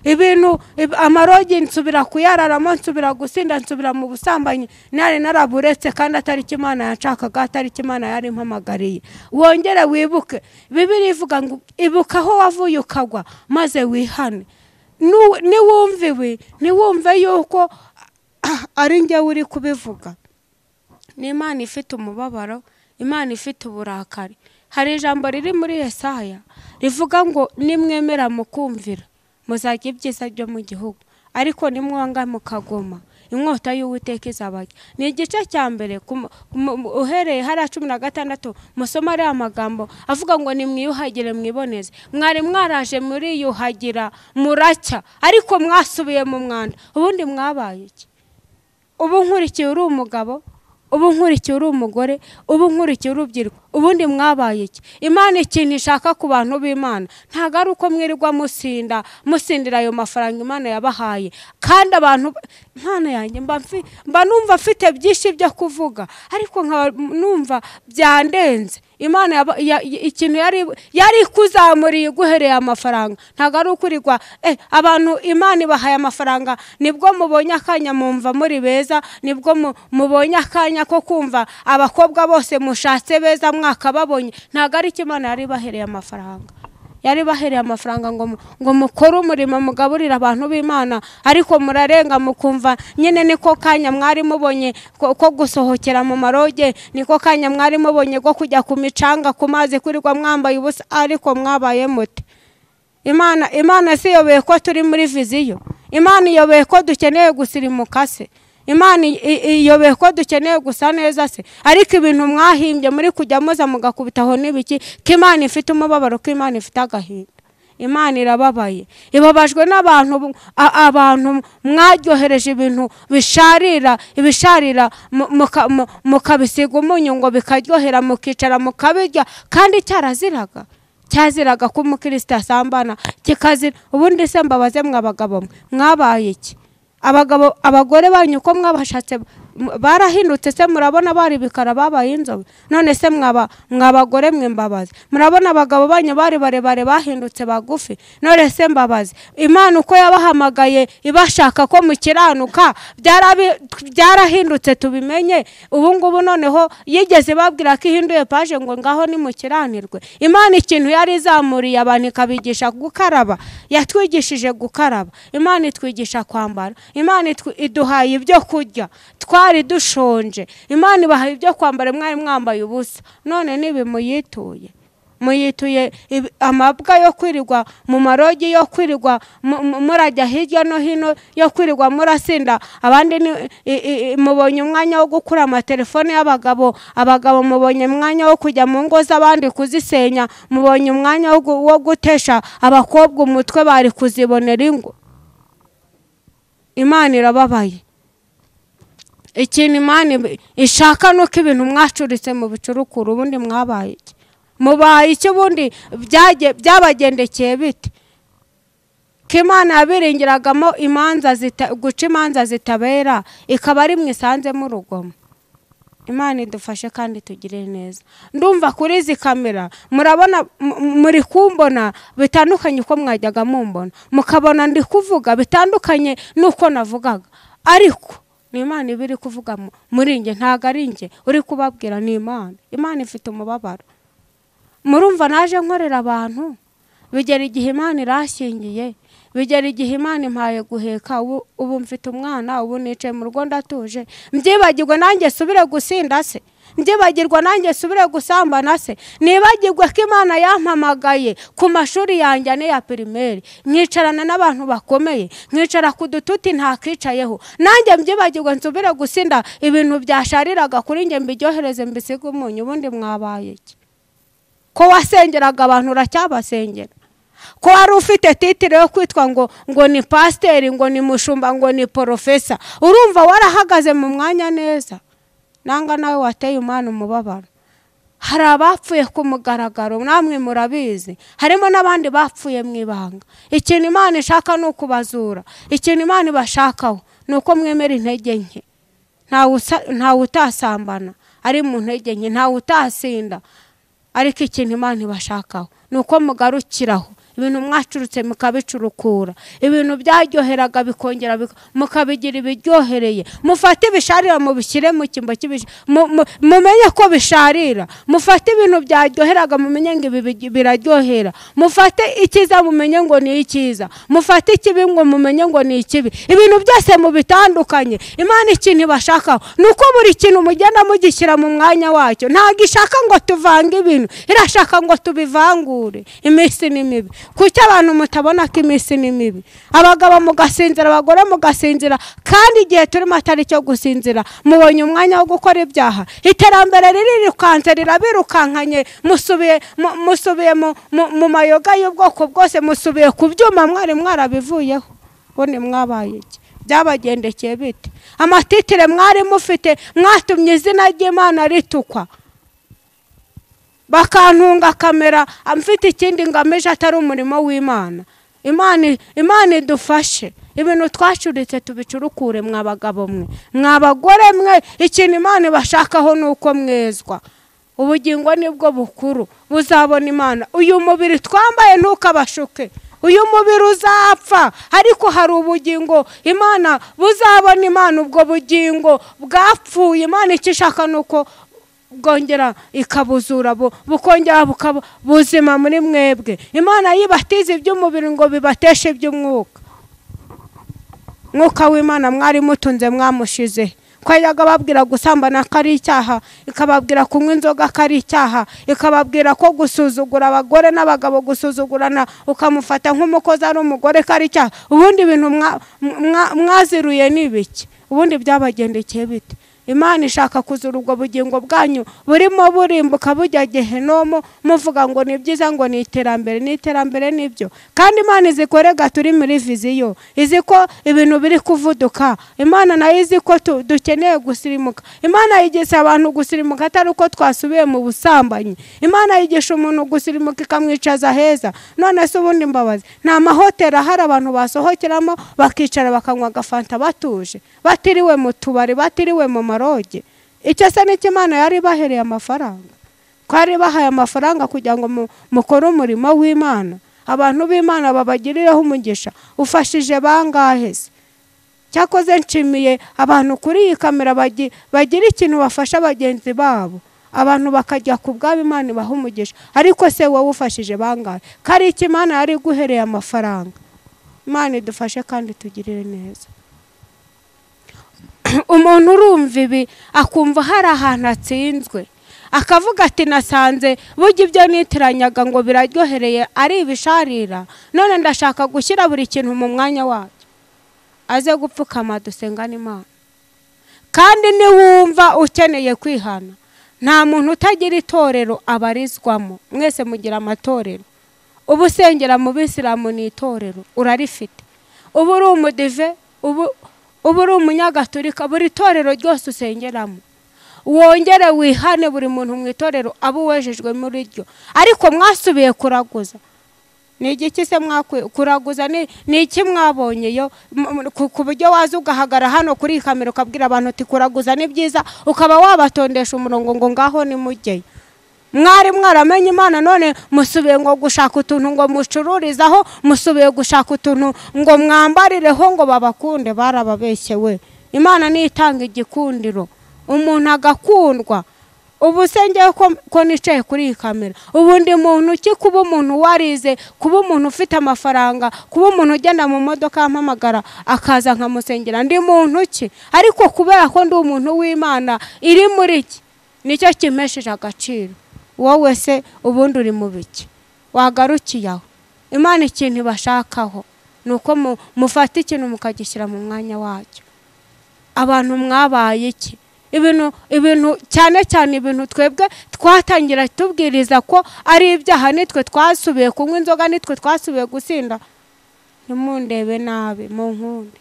Ibintu amarogi nsubira kuyararamo, nsubira gusinda, nsubira mu busambanyi nari naraburetse, kandi atari cyo Imana yanshakaga, atari cyo Imana yari impamagariye. Wongere wibuke, Bibiliya ivuga ngo ibuka aho wavuye ukagwa maze wihane. Niwumve ibi, niwumve yuko ari njye uri kubivuga. Ni Imana ifite umubabaro, Imana ifite uburakari. Hari ijambo riri muri Yesaya rivuga ngo nimwemera mukumvira muzajya ibyiza byo mu gihugu, ariko nimwanga mukagoma inkota y'Uwiteka izabarya. Ni igice cya mbere uhereye hariya 16 musoma ariya magambo avuga ngo nimwiyuhagire mwiboneze. Mwari mwaraje muriyuhagira muracya, ariko mwasubiye mu mwanda. Ubundi mwabaye iki? Ubu nkurikiye uri umugabo, ubu nkurikiye uri umugore, ubu nkurikiye urubyiruko, ubundi mwabaye iki? Imana ikintu ishaka ku bantu b'Imana ntabwo ari uko mwirirwa musinda musindira ayo mafaranga Imana yabahaye. Kandi abantu, Imana yanjye, mba numva mfite byinshi byo kuvuga, ariko nkaba numva byandenze. Imana ikintu yari ikuzamuriye iguhereye amafaranga ntabwo ari ukurirwa. Abantu Imana ibahaye amafaranga nibwo mubonye akanya mumva muri beza, nibwo mubonye akanya ko kumva abakobwa bose mushatse beza mwakababonye. Ntabwo ari cyo Imana yari ibahereye amafaranga. Yari bahereye amafaranga ngo mukore umurimo mugaburira abantu b'Imana, ariko murarenga mukumva nyine niko kanya mwari mubonye ko gusohokera mu maroge, niko kanya mwari mubonye ko kujya ku micanga ku mazi kurirwa mwambaye ubusa, ariko mwabaye mute? Imana si yobeye ko turi muri viziyo. Imana iyobeye ko dukeneye gusirimuka se. Imana iyobeye ko dukeneye gusa neza se. Ariko ibintu mwahimbye muri kujya muza mugakubitaho n'ibiki, ko Imana ifite umubabaro, ko Imana ifite agahinda. Imana irababaye, ibabajwe n'abantu, abantu mwaryohereje ibintu bisharira, ibisharira mukabisiga umunyu ngo bikaryohera, mukicara mukabirya, kandi cyaraziraga. Cyaziraga ko umukristo asambana, kikazira. Ubundi se mbabaze mwabagabo mwe, mwabaye iki? Abagabo, abagore banyu ko mwabashatse barahindutse se? Murabona bari bikara babaye inzobe? None se mwabagore mwe mbabaze, murabona abagabo banyu bari barebare bahindutse bagufi? None se mbabaze, Imana uko yabahamagaye ibashaka ko mukiranuka byarahindutse tubimenye. Ubu ngubu noneho yigeze babwira ko ihinduye page ngo ngaho nimukiranirwe. Imana ikintu yari izamuriye abantu ikabigisha gukaraba, yatwigishije gukaraba. Imana itwigisha kwambara, Imana iduhaye ibyo kurya twari dushonje, Imana ibahaye ibyo kwambara mwari mwambaye ubusa. None nibi muyituye, muyituye amabwa yo kwirirwa mu marogi, yo kwirirwa murajya hirya no hino, yo kwirirwa murasinda. Abandi mubonye umwanya wo gukura amatelefone y'abagabo, abagabo mubonye umwanya wo kujya mu ngo z'abandi kuzisenya, mubonye umwanya wo gutesha abakobwa umutwe bari kuzibonera ingo. Imana irababaye. Ikintu Imana ishaka nuko ibintu mwacuritse mu bicurukuru, ubundi mwabaye iki? Mubaye iki? Ubundi byabagendekeye bite? Ko Imana yabiringiragamo imanza guca imanza zitabera, ikaba ari mwisanzemo urugomo. Imana idufashe kandi tugire neza. Ndumva kuri izi kamera murabona muri kumbona bitandukanye uko mwajyaga mumbona, mukabona ndi kuvuga bitandukanye nuko navugaga, ariko ni Imana ibiri kuvuga muri nge, ntago ari nge uri kubabwira, ni Imana. Imana ifite umubabaro. Murumva naje nkorera abantu, bigera igihe Imana irashyingiye, bigera igihe Imana impaye guheka, ubu mfite umwana, ubu nicaye mu rugo ndatuje, mbyibagirwe nanjye subire gusinda se, mbyibagirwa nanjye subire gusambana se, nibagirwe ko Imana yampamagaye ku mashuri yanjye ane ya primaire, nkicarana n'abantu bakomeye, nkicara ku dututi ntakicayeho, nanjye mbyibagirwe nsubire gusinda ibintu byashariraga kuri nge, mbiryohereze mbisiga umunyu. Ubundi mwabaye iki? Ko wasengeraga abantu uracyabasengera? Ko wari ufite titire yo kwitwa ngo ni pasiteri, ngo ni mushumba, ngo ni porofesa, urumva warahagaze mu mwanya neza? Nanga nawe wateye Imana umubabaro. Hari abapfuye ku mugaragaro, namwe murabizi, harimo n'abandi bapfuye mu ibanga. Ikintu Imana ishaka ni ukubazura, ikintu Imana ibashakaho ni uko mwemera intege nke. Ntawe utasambana ari mu ntege nke, ntawe utasinda, ariko ikintu Imana ibashakaho ni uko mugarukiraho. Ibintu mwacurutse mukabicurukura, ibintu byaryoheraga bikongera mukabigira ibiryohereye. Mufate ibisharira mubishyire mu cyimbo cy'ibisharira, mumenye ko bisharira. Mufate ibintu byaryoheraga mumenye ngo ibi biraryohera. Mufate icyiza mumenye ngo ni icyiza, mufate ikibi ngo mumenye ngo ni ikibi. Ibintu byose mubitandukanye. Imana ikintu ibashakaho ni uko buri kintu mugenda mugishyira mu mwanya wacyo. Ntabwo ishaka ngo tuvange ibintu, irashaka ngo tubivangure. Iminsi ni mibi. Kuki abantu mutabona ko iminsi ni mibi? Abagabo mugasinzira, abagore mugasinzira, kandi igihe turimo atari cyo gusinzira. Mubonye umwanya wo gukora ibyaha. Iterambere ririrukanse, rirabirukankanye. Musubiye mu mayoga y'ubwoko bwose, musubiye ku byuma mwari mwarabivuyeho. Bone mwabaye iki? Byabagendekeye bite? Amatitire mwari mufite mwatumye izina ry'Imana ritukwa. Bakantunga kamera amfite ikindi ngamije atari umurimo w'Imana. Imana idufashe. Ibintu twacuritse tubicurukure mwabagabo mwe, mwabagore mwe. Ikintu Imana ibashakaho nuko mwezwa. Ubugingo nibwo bukuru buzabona Imana. Uyu mubiri twambaye ntukabashuke, uyu mubiri uzapfa, ariko hari ubugingo Imana buzabona Imana. Ubwo bugingo bwapfuye, Imana ikishaka nuko bwongera ikabuzura, bukongera bukaba buzima muri mwebwe. Imana yibatiza iby'umubiri ngo bibateshe iby'umwuka. Mwuka w'Imana mwari mutunze mwamushize. Ko yajyaga babwira gusambana ko ari icyaha, ikababwira kunywa inzoga ko ari icyaha, ikababwira ko gusuzugura abagore n'abagabo, gusuzugurana ukamufata nk'umukozi ari umugore ko ari icyaha. Ubundi ibintu mwaziruye ni ibiki? Ubundi byabagendekeye bite? Imana ishaka kuzura ubwo bugingo bwanyu burimo burimbuka bujya Gehinomu, muvuga ngo ni byiza, ngo ni iterambere. Ni iterambere nibyo, kandi Imana izikorega turi muri viziyo, izi ko ibintu biri kuvuduka. Imana nayo izi ko dukeneye gusirimuka. Imana yigisha abantu gusirimuka atari uko twasubiye mu busambanyi. Imana yigisha umuntu gusirimuka ikamwicaza heza. None se ubundi mbabazi, nta mahoteli ahari abantu basohokeramo bakicara bakanywa agafanta batuje, batiriwe mu tubari, batiriwe mu maroge. Icyo se n'icyo Imana yari bahereye amafaranga? Ko yari bahaye amafaranga kugira ngo mukore umurimo w'Imana, abantu b'Imana babagirireho umugisha. Ufashije bangahe se? Cyakoze nshimiye abantu kuri iyi kamera bagira ikintu bafasha bagenzi babo, abantu bakajya ku bwabo, Imana ibaha umugisha. Ariko se wowe ufashije bangahe? Ko ari iki Imana yari iguhereye amafaranga? Imana idufashe kandi tugirire neza. Umuntu urumva ibi akumva hari ahantu atsinzwe, akavuga ati nasanze burya ibyo nitiranyaga ngo biraryohereye ari ibisharira, none ndashaka gushyira buri kintu mu mwanya wacyo. Aze gupfukama dusengane Imana. Kandi niwumva ukeneye kwihana, nta muntu utagira itorero abarizwamo. Mwese mugira amatorero. Ubu usengera mu bisilamu ni itorero urarifite, ubu uri umudive, ubu uri umunyagatulika, buri torero ryose usengeramo wongere wihane. Buri muntu mu itorero abo wejejwe muri ryo. Ariko mwasubiye kuraguza. Ni igiki se kuraguza? Ni iki mwabonyeyo ku buryo waza ugahagara hano kuri kamera ukabwira abantu uti kuraguza ni byiza, ukaba wabatondesha umurongo ngo ngaho nimujyeyo? Mwari mwaramenye Imana, none musubiye ngo gushaka utuntu ngo mucururizaho, musubiye gushaka utuntu ngo mwambarireho ngo babakunde. Barababeshyewe. Imana niyo itanga igikundiro, umuntu agakundwa. Ubu se ngewe ko nicaye kuri iyi kamera, ubundi muntu ki kuba umuntu warize, kuba umuntu ufite amafaranga, kuba umuntu ugenda mu modoka ampamagara akaza nkamusengera, ndi muntu ki? Ariko kubera ko ndi umuntu w'Imana iri muri iki, nicyo kimpesheje agaciro. Wowe se ubundi uri mu biki? Wagarukiye aho? Imana ikintu ibashakaho ni uko mufata ikintu mukagishyira mu mwanya wacyo. Abantu mwabaye iki? Ibintu cyane cyane ibintu twebwe twatangira tubwiriza ko ari ibyaha, nitwe twasubiye kunywa inzoga, nitwe twasubiye gusinda. Ntimundebe nabi, munkunde.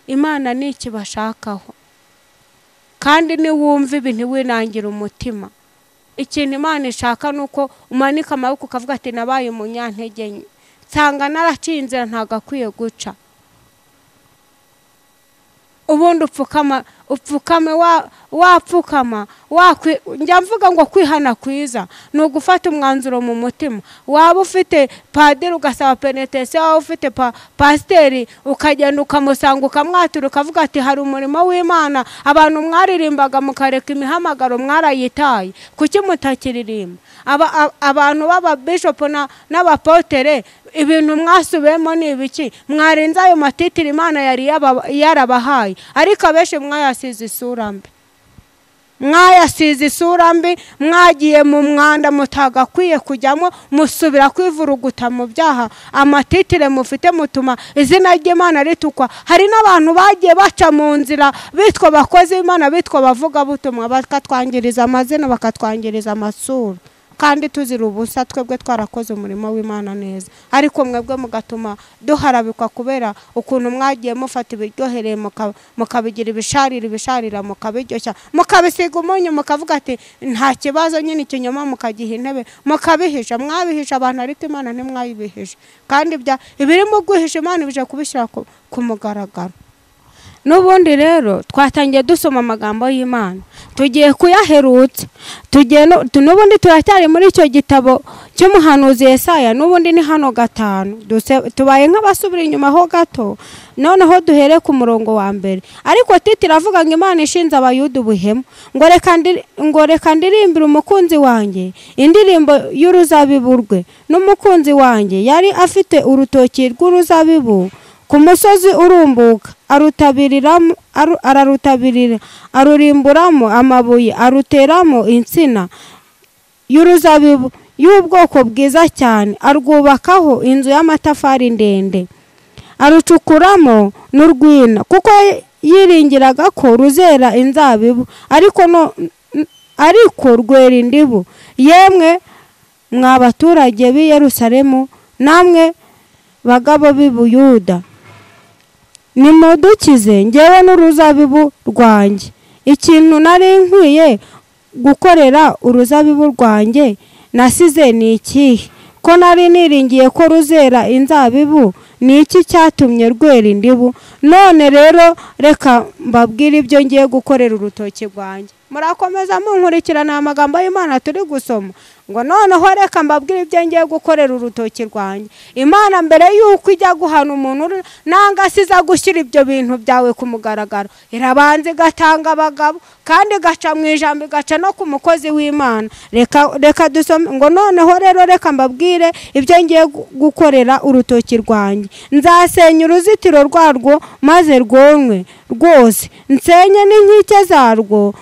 Imana ni ikibashakaho. Kandi niwumva ibi ntiwinangire umutima. Ikintu Imana ishaka nuko umanika amaboko ukavuga ati nabaye umunyantege nke, nsanga naraciye inzira ntagakwiye guca. Ubundi upfukama, upfukame, wapfukama. Njya mvuga ngo kwihana kwiza ni ugufata umwanzuro mu mutima. Waba ufite padiri ugasaba penitence, waba ufite pasiteri ukagenda ukamusanga ukamwatura, ukavuga ati hari umurimo w'Imana, abantu mwaririmbaga mukareka imihamagaro mwarayitaye, kuki mutakiririmba? Abantu b'ababishopu n'abapotere ibintu mwasubiyemo ni ibiki? Mwarenze ayo matitiri Imana yari yarabahaye, ariko abenshi mwayasize isura mbi, mwayasize isura mbi, mwagiye mu mwanda mutagakwiye kujyamo, musubira kwivuruguta mu byaha. Amatitire mufite mutuma izina ry'Imana ritukwa. Hari n'abantu bagiye baca mu nzira bitwa abakozi b'Imana, bitwa abavugabutumwa, bakatwangiriza amazina, bakatwangiriza amasura, kandi tuzira ubusa twebwe twarakoze umurimo w'Imana neza, ariko mwebwe mugatuma duharabikwa kubera ukuntu mwagiye mufata ibiryohereye mukabigira ibisharira, ibisharira mukabiryoshya, mukabisiga umunyu, mukavuga ati nta kibazo nyine, ikinyoma mukagiha intebe, mukabihisha. Mwabihisha abantu ariko Imana ntimwayibihisha, kandi ibirimo guhisha Imana ibije kubishyira ku mugaragaro. N'ubundi rero twatangiye dusoma amagambo y'Imana, tugiye kuyaherutsa, tugiye n'ubundi turacyari muri icyo gitabo cy'umuhanuzi Yesaya, n'ubundi ni hano 5, tubaye nk'abasubira inyuma ho gato, noneho duhere ku murongo wa mbere. Ariko titire avuga ngo Imana ishinze Abayuda ubuhemu, ngo reka ndirimbire umukunzi wanjye indirimbo y'uruzabibu rwe. N'umukunzi wanjye yari afite urutoki rw'uruzabibu ku musozi urumbuka, ararutabirira, arurimburamo amabuye, aruteramo insina y'uruzabibu y'ubwoko bwiza cyane, arwubakaho inzu y'amatafari ndende, arucukuramo n'urwina, kuko yiringiraga ko ruzera inzabibu, ariko rwera indibu. Yemwe mwa baturage b'i Yerusalemu, namwe bagabo b'i Buyuda, nimudukize njyewe n'uruzabibu rwanjye. Ikintu nari nkwiye gukorera uruzabibu rwanjye nasize ni ikihe? Ko nari niringiye ko ruzera inzabibu, ni iki cyatumye rwera indibu? None rero reka mbabwire ibyo ngiye gukorera urutoki rwanjye. Murakomeza munkurikirana amagambo y'Imana turi gusoma, ngo noneho reka mbabwire ibyo ngiye gukorera urutoki rwanjye. Imana mbere yuko ijya guhana umuntu nanga siza gushyira ibyo bintu byawe ku mugaragaro, irabanza igatanga abagabo, kandi igaca mu ijambo, igaca no ku mukozi w'Imana. Reka dusome ngo noneho rero reka mbabwire ibyo ngiye gukorera urutoki rwanjye. Nzasenya uruzitiro rwarwo maze rwonwe rwose, nsenye n'inkike zarwo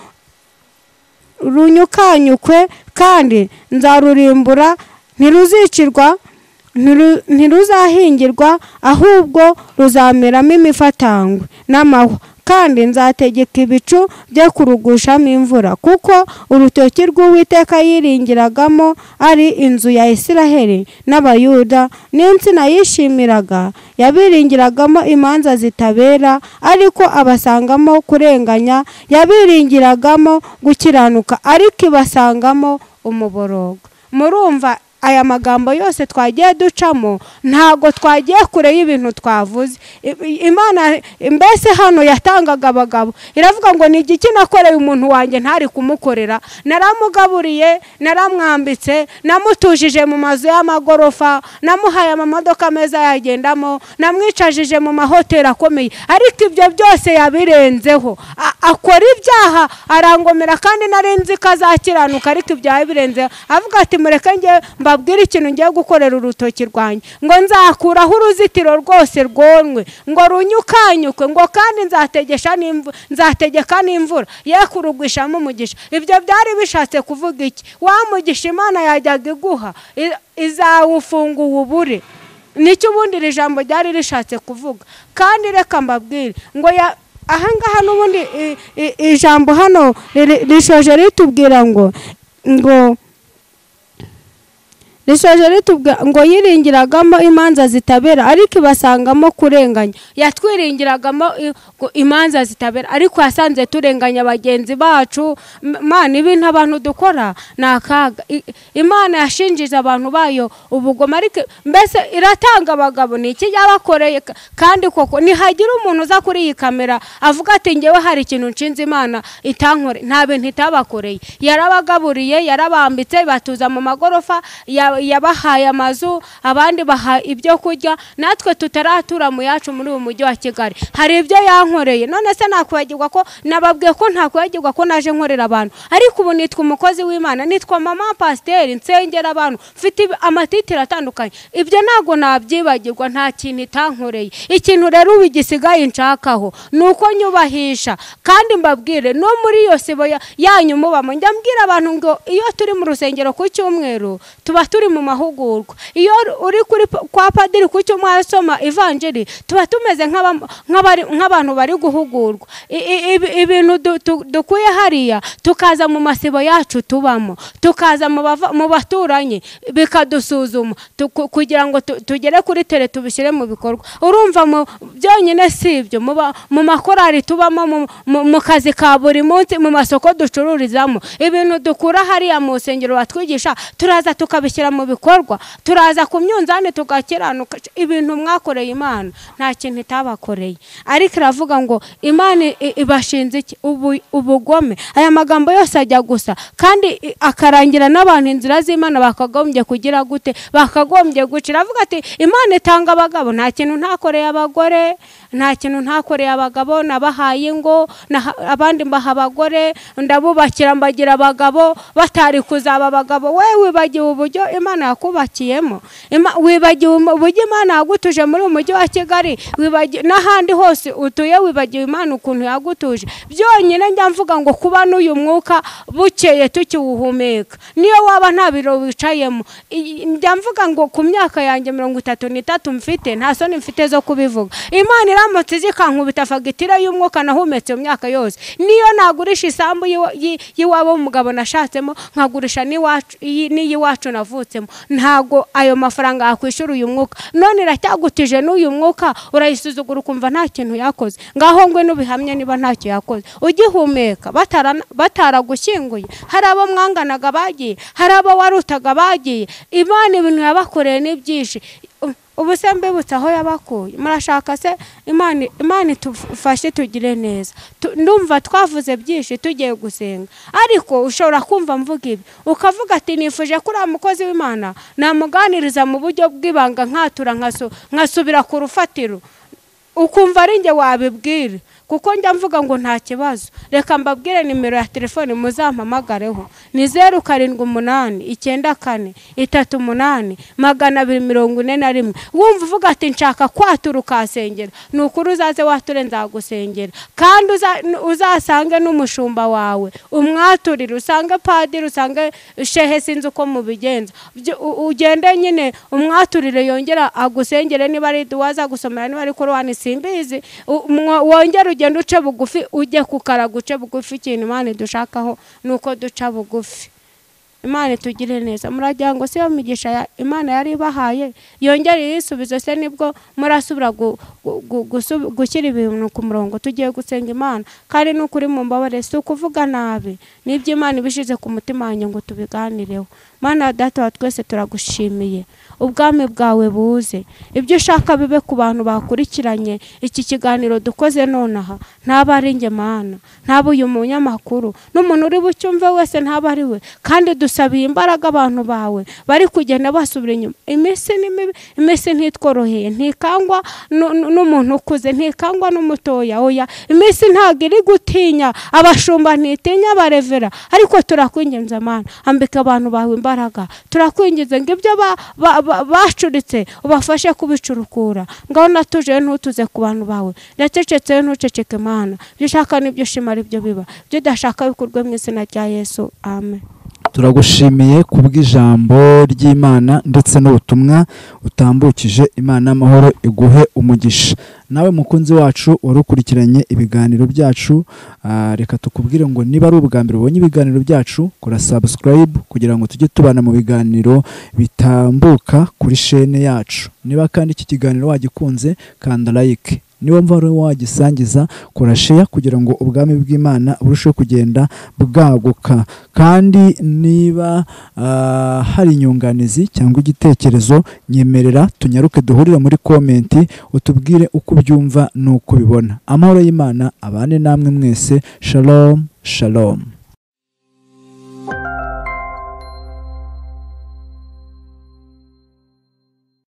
runyukanyukwe, kandi nzarurimbura, ntiruzicirwa, ntiruzahingirwa, ahubwo ruzameramo imifatangwe n'amahwa, kandi nzategeka ibicu byo kurugushamo imvura. Kuko urutoki rw'Uwiteka yiringiragamo ari inzu ya Isiraheli n'Abayuda, n'insina yishimiraga yabiringiragamo imanza zitabera, ariko abasangamo kurenganya, yabiringiragamo gukiranuka, ariko ibasangamo umuborogo. Murumva aya magambo yose twagiye ducamo, ntago twagiye kure y'ibintu twavuze. Imana mbese hano yatangaga abagabo, iravuga ngo ni igiki nakoreye umuntu wanjye ntari kumukorera? Naramugaburiye, naramwambitse, namutujije mu mazu y'amagorofa, namuhaye amamodoka meza yagendamo, namwicajije mu mahoteli akomeye, ariko ibyo byose yabirenzeho, akora ibyaha arangomera, kandi nari nzi ko azakiranuka, ariko ibyaha birenzeho. Avuga ati mureke nge mbabwire ikintu ngiye gukorera urutoki rwanjye, ngo nzakuraho uruzitiro rwose rwonwe, ngo runyukanyukwe, ngo kandi nzategeka n'imvura ye kurugwishamo umugisha. Ibyo byari bishatse kuvuga iki? Wa mugisha Imana yajyaga iguha izawufunga ubure. Nicyo ubundi iri jambo ryari rishatse kuvuga. Kandi reka mbabwire ngo ahangaha n'ubundi ijambo hano rishoje ritubwira ngo Risoje ritubwira ngo yiringiragamo imanza zitabera ariko ibasangamo kurenganya. Yatwiringiragamo imanza zitabera ariko yasanze turenganya bagenzi bacu. Mana, ibintu abantu dukora ni akaga. Imana yashinjije abantu bayo ubugoma, ariko mbese iratanga abagabo ni iki yabakoreye? Kandi koko nihagira umuntu uza kuri iyi kamera avuga ati ngewe hari ikintu nshinze Imana itankore, nta bintu itabakoreye. Yarabagaburiye, yarabambitse, batuza mu magorofa, yabahaye amazu, abandi baha ibyo kurya. Natwe tutaratura mu yacu muri uyu mujyi wa Kigali hari ibyo yankoreye. None se nakwibagirwa ko nababwiye ko ntakwibagirwa ko naje nkorera abantu, ariko ubu nitwa umukozi w'Imana, nitwa mama pasiteri, nsengera abantu, mfite amatitiro atandukanye. Ibyo ntago nabyibagirwa, nta kintu itankoreye. Ikintu rero ubu gisigaye nshakaho ni uko nyubahisha. Kandi mbabwire no muri iyo sibo yanyu mubamo, njya mbwira abantu ngo iyo turi mu rusengero ku cyumweru tuba turi mu mahugurwa, iyo uri kuri kwa padiri ku cyumweru asoma ivanjiri tuba tumeze nk'abantu bari guhugurwa. Ibintu dukuye hariya tukaza mu masibo yacu tubamo, tukaza mu baturanyi bikadusuzuma kugira ngo tugere kuri tere tubishyire mu bikorwa. Urumva byonyine si ibyo, mu makorari tubamo, mu kazi ka buri munsi, mu masoko ducururizamo, ibintu dukura hariya mu rusengero batwigisha turaza tukabishyira mu bikorwa, turaza ku myunzani tugakiranuka. Ibintu mwakoreye Imana nta kintu itabakoreye. Ariko iravuga ngo Imana ibashinze iki? Ubugome. Aya magambo yose ajya gusa kandi akarangira n'abantu inzira z'Imana bakagombye kugira gute, bakagombye gucira. Avuga ati Imana itanga abagabo, nta kintu ntakoreye abagore, nta kintu ntakoreye abagabo, nabahaye ingo, abandi mbaha abagore, ndabubakira mbagira abagabo batari kuzaba abagabo. We wibagiwe uburyo Imana yakubakiyemo, wibagiwe uburyo Imana yagutuje muri umujyi wa Kigali, wibagiwe n'ahandi hose utuye, wibagiwe Imana ukuntu yagutuje. Byonyine njya mvuga ngo kuba n'uyu mwuka bukeye tukiwuhumeka, niyo waba nta biro wicayemo. Njya mvuga ngo ku myaka yanjye 33 mfite, nta soni mfite zo kubivuga. Imana iramutse ikankubita fagitire y'umwuka nahumetse mu myaka yose, niyo nagurisha isambu y'iwabo w'umugabo nashatsemo, nkagurisha n'iyiwacu navutsemo, ntago ayo mafaranga yakwishyura uyu mwuka. None iracyagutije n'uyu mwuka urayisuzugura ukumva nta kintu yakoze. Ngaho ngwe n'ubihamye niba ntacyo yakoze. Ugihumeka bataragushyinguye, hari abo mwanganaga bagiye, hari abo warutaga bagiye. Imana ibintu yabakoreye ni byinshi. Ubu se mbibutse aho yabakuye. Murashaka se Imana itufashe tugire neza. Ndumva twavuze byinshi tugiye gusenga, ariko ushobora kumva mvuga ibi ukavuga ati nifuje ko uriya mukozi w'Imana namuganiriza mu buryo bw'ibanga, nkatura nkasubira ku rufatiro, ukumva ari njye wabibwira. Kuko njya mvuga ngo nta kibazo. Reka mbabwire nimero ya telefone muzampamagareho ni 0 7 8 9 4 3 8 241. Wumva uvuga ati nshaka kwatura ukasengera, ni ukuri uzaze wature nzagusengera. Kandi uzasange n'umushumba wawe umwaturire, usange padiri, usange shehe, sinzi uko mubigenza, ugende nyine umwaturire yongera agusengere, niba ari duwa azagusomera, niba ari korowani simbizi, wongere ugenda uce bugufi, ujye kukara guce bugufi. Ikintu Imana dushakaho nuko duca bugufi. Imana itugire neza. Muragira ngo se yo migisha Imana yari ibahaye yongere yisubize se, nibwo murasubira gushyira ibintu ku murongo. Tugiye gusenga Imana kandi n'ukuri mu mbabare, si ukuvuga nabi, n'ibyo Imana ibishize ku mutima wanjye ngo tubiganireho. Mana Data wa twese turagushimiye, ubwami bwawe buze, ibyo ushaka bibe ku bantu bakurikiranye iki kiganiro dukoze nonaha. Ntaba ari njye Mana, ntaba uyu munyamakuru, n'umuntu uri bucyumve wese ntaba ari we. Kandi dusabiye imbaraga abantu bawe bari kugenda basubira inyuma. Iminsi ni mibi, iminsi ntitworoheye, ntikangwa n'umuntu ukuze, ntikangwa n'umutoya, oya. Iminsi ntabwo iri gutinya abashumba, ntitinya abarevera, ariko turakwinginze Mana, ambika abantu bawe imbaraga. Turakwinginze ngo ibyo bacuritse ubafashe kubicurukura. Ngaho natuje ntutuze ku bantu bawe, ndacecetse ntuceceke Mana. Ibyo ushaka n'ibyo ushima ari byo biba, ibyo udashaka bikorwe mu izina rya Yesu, amen.
Turagushimiye kubw'ijambo ry'Imana ndetse n'ubutumwa utambukije. Imana y'amahoro iguhe umugisha. Nawe mukunzi wacu wari ukurikiranye ibiganiro byacu, reka tukubwire ngo niba ari ubwa mbere ubonye ibiganiro byacu, kora subscribe kugira ngo tujye tubana mu biganiro bitambuka kuri shene yacu. Niba kandi iki kiganiro wagikunze, kanda like. Niba mva wari wagisangiza, kora share kugira ngo ubwami bw'Imana burusheho kugenda bwaguka. Kandi niba hari inyunganizi cyangwa igitekerezo, nyemerera tunyaruke duhurire muri komenti, utubwire uko ubyumva n'uko ubibona. Amahoro y'Imana abane namwe mwese. Shalom shalom.